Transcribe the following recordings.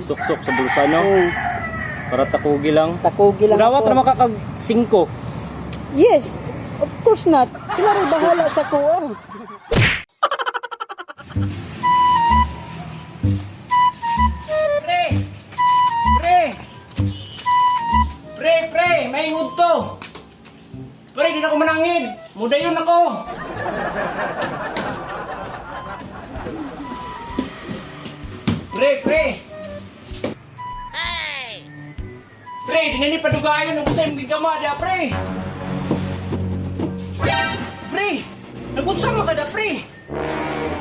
Isuksok sa bulsa, no? Oh, Para takugi lang. takugi lang Dawat ako. ra makakag 5. Yes, of course not. Sila rin bahala sa kuha. Pre! Pre! Pre, pre! May to! Pre, di na ako manangin! Mudayon ako! Pre, pre! Pre, di na ni padugayon ang usay mong gigama da, pre! Pre! Nagunsa man ka da, pre!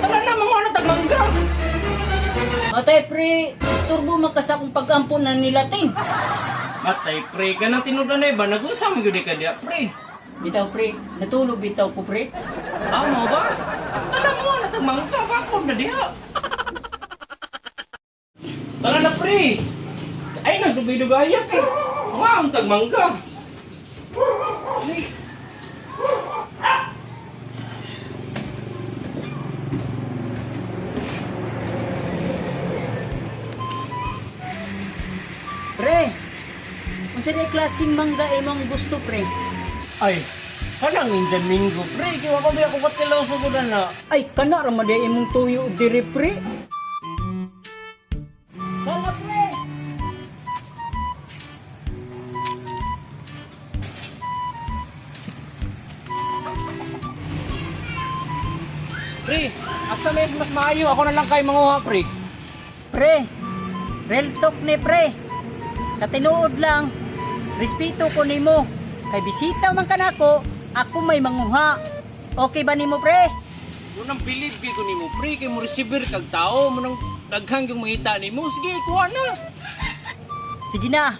Tara na, mga ano, tagmangga! Matay pre, turbo man ka sa akong pag-ampon na nilating. Matay, pre, kanang tinudan na ba? Nagunsa man gyud ka diya, pre. Bitaw pre, natulog bitaw ko pre. Amo ba? Tala mo na tagmangka bakod na diha. Tara na, pre. Ay nagdugay-dugaya kay. Wa ang tagmangka. Ay. Pre, unsa di klaseng mangga imong gusto pre? Ay, kanang Indian Mingo, pre. Kay wa pa ba ako katilaw sa gudan na. Ay, kana ra man di imong tuyo diri pre. Kana pre. Pre, asa may mas maayo? Ako na lang kay manguha, pre. Pre, real talk ni pre. Sa tinuod lang, respeto ko nimo. Kay bisita man kanako, ako may manguha. Okay ba nimo pre? Munang bilib kay ko nimo, pre, kay mo receiver kag tao, munang daghang yung mangita nimo. Sige, kuha na. Sige na.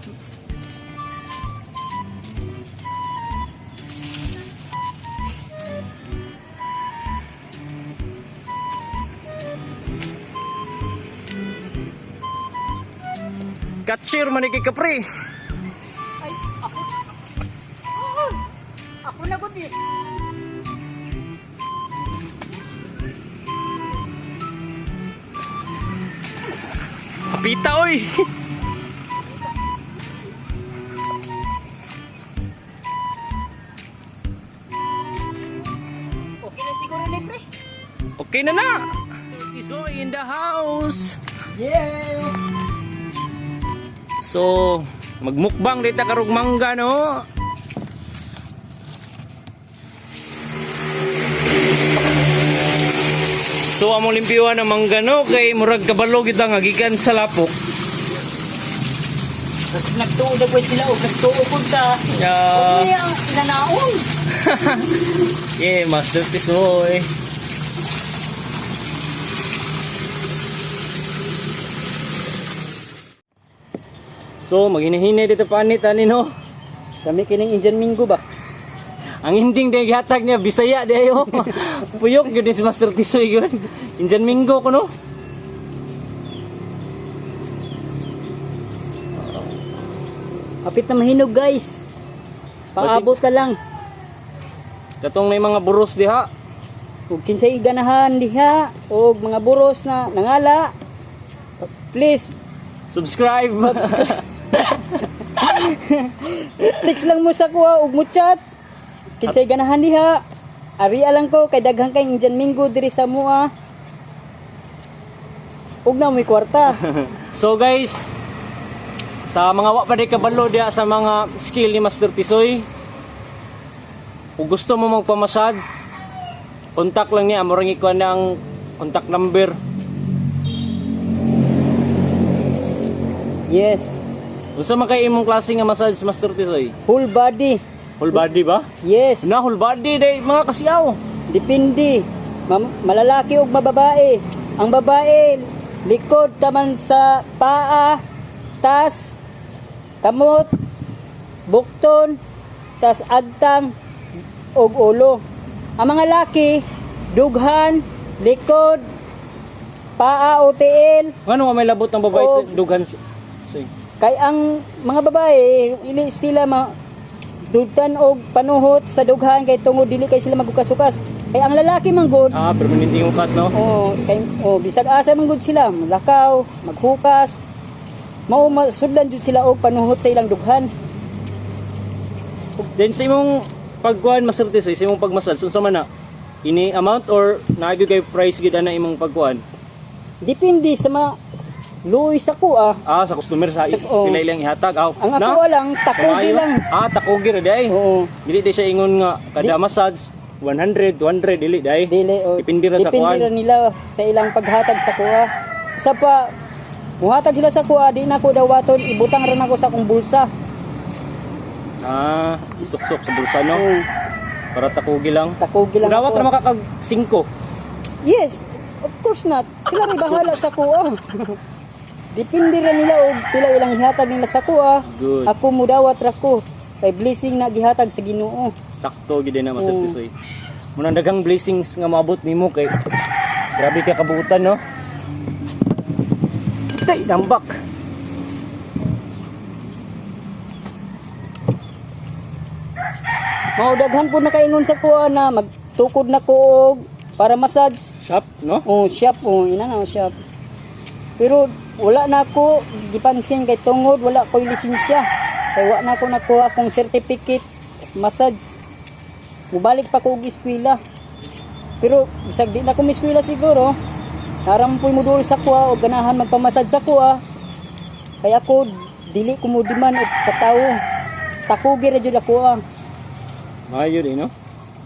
Catcher man kay ka, pre. Ay, ako. Ako na gud eh. Kapita oy. Okay na siguro ni pre. Okay na na. Tisoy in the house. Yeah. So, magmukbang dito karog mangga no. So among limpyuhan ng mangga no kay murag kabalo gyud nga gikan sa lapok. Tapos nagtuo na po sila o nagtuo po sa Okay ang inanaon. Yeah, Master Tisoy. So, maghinahinay dito panit ani no. Kami kining Indian Mingo ba? Ang ending day gihatag niya Bisaya di ayo. Puyok gyud ni si Master Tisoy gyud. Indian Mingo ko no. Hapit na mahinog guys. Paabot na lang. Katong may mga buros diha. Ug kinsay ganahan diha og mga buros na nangala. Please, Subscribe. text lang mo sa kuha ug mo chat. Kinsay ganahan diha. Ari lang ko kay daghan kay Indian Mingo diri sa mua. Ug na mo'y kwarta. So guys, sa mga wa pa di kabalo diha sa mga skill ni Master Tisoy, kung gusto mo magpamassage, contact lang niya. Amorang ikuha ng contact number. Yes. Unsa man kay imong klase nga massage, Master Tisoy? Whole body. Whole body ba? Yes. Na whole body day mga kasiyaw. Depende. Malalaki o mababae. Ang babae, likod taman sa paa, tas, kamot, bukton, tas agtang, og ulo. Ang mga laki, dughan, likod, paa o tiil. Ngano nga may labot ang babae sa Oh. dughan? Soy. Kay ang mga babae, ili sila ma dugtan og panuhot sa dughan kay tungod dili kay sila maghukas-hukas. Kay ang lalaki man gud, Ah, permanente yung kas no? oh, kay oh, bisag asa man gud sila, lakaw, maghukas. Mao masudlan jud sila og panuhot sa ilang dughan. Then sa imong pagkuan, Master Tisoy, sa imong pagmassage, unsa man na? Ini amount or naa gyud kay price gid ana imong pagkuan? Depende sa mga luoy sa kuha. Ah, sa customer sa Oo. pila ilang ihatag. Ah, Ang ako lang, takogi Kumayo. lang. Ah, takogi ra day. Oo. Dili day siya ingon nga kada massage 100, 200 dili day. Dili o Depende ra sa depende kuan. ra nila sa ilang paghatag sa kuha. Usa pa, muhatag sila sa kuha, di na ko dawaton, ibutang ra nako sa akong bulsa. Ah, isuksok sa bulsa, no? Oo, Para takogi lang. takogi lang Dawat ako. ra makakag 5. Yes, of course not. Sila rin bahala sa kuha. Depende ra nila og pila ilang ihatag nila sa kuha. Good. Ako mudawat ra ko. Kay blessing na gihatag sa Ginoo. Sakto gid na, Master Oo. Tisoy. Munang daghang blessings nga maabot nimo kay grabe ka kabuutan, no? Tay, dambak. Mao daghan po nakaingon sa kuha na magtukod na ko og para massage. Shop, no? Oh, shop, oh, ina na, oh, shop. Pero wala na ako gipansin kay tungod wala ko'y lisensya. Kay wa na ako nakuha akong certificate massage. Mubalik pa ko og eskwela. Pero bisag di na ko eskwela siguro, narampoy mo duol sa kuha o ganahan magpamasad sa kuha. Kay ako dili ko mo demand og katawo. Takugi ra jud ako ah. Maayo din, no?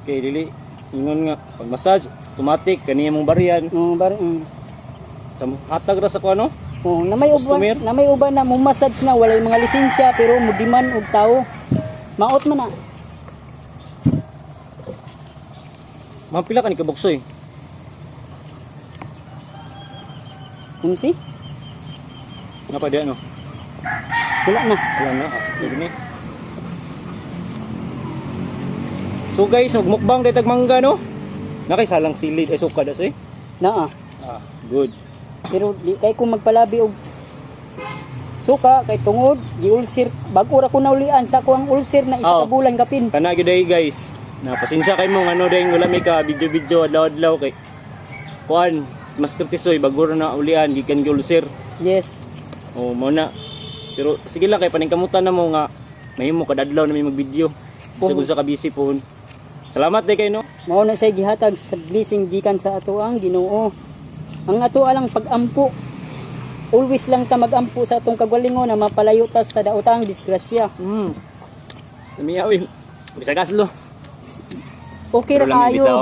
Kay dili ingon nga pag massage automatic kaniya mong bariyan. Oh, bar. Sa hatag ra sa kuha, no? Oh, na may uban, Customer? na may uban na mumassage na walay mga lisensya pero mudiman og tao. Maot man na. Mapila ka ni kabuksoy. Unsi? Nga pa diyan, no? Wala na. Wala na, sakto ni. So guys, magmukbang day tag mangga, no? Nakay salang silid ay suka da soy. Naa. Ah, good. Pero di kay kung magpalabi og suka kay tungod gi-ulcer bag-o ra ko naulian sa ako ang ulcer na isa Oh. ka bulan kapin. Kana gyud ay guys. Na pasensya kay mo ngano day wala may ka video-video adlaw-adlaw kay kuan Master Tisoy bago ra na ulian gikan gi-ulcer. Yes. Oh, mo na. Pero sige lang kay paningkamutan na mo nga mahimo kadadlaw na may mag-video. Bisag unsa ka busy pohon. Salamat day kay, no. Mao na siya gihatag sa blessing gikan sa ato ang Ginoo. Ang ato alang pagampo. Always lang ta magampo sa atong kagalingon na mapalayo ta sa daotang disgrasya. Lamiyaw eh. Bisag aslo. Okay ra Pero lami kayo. bitaw.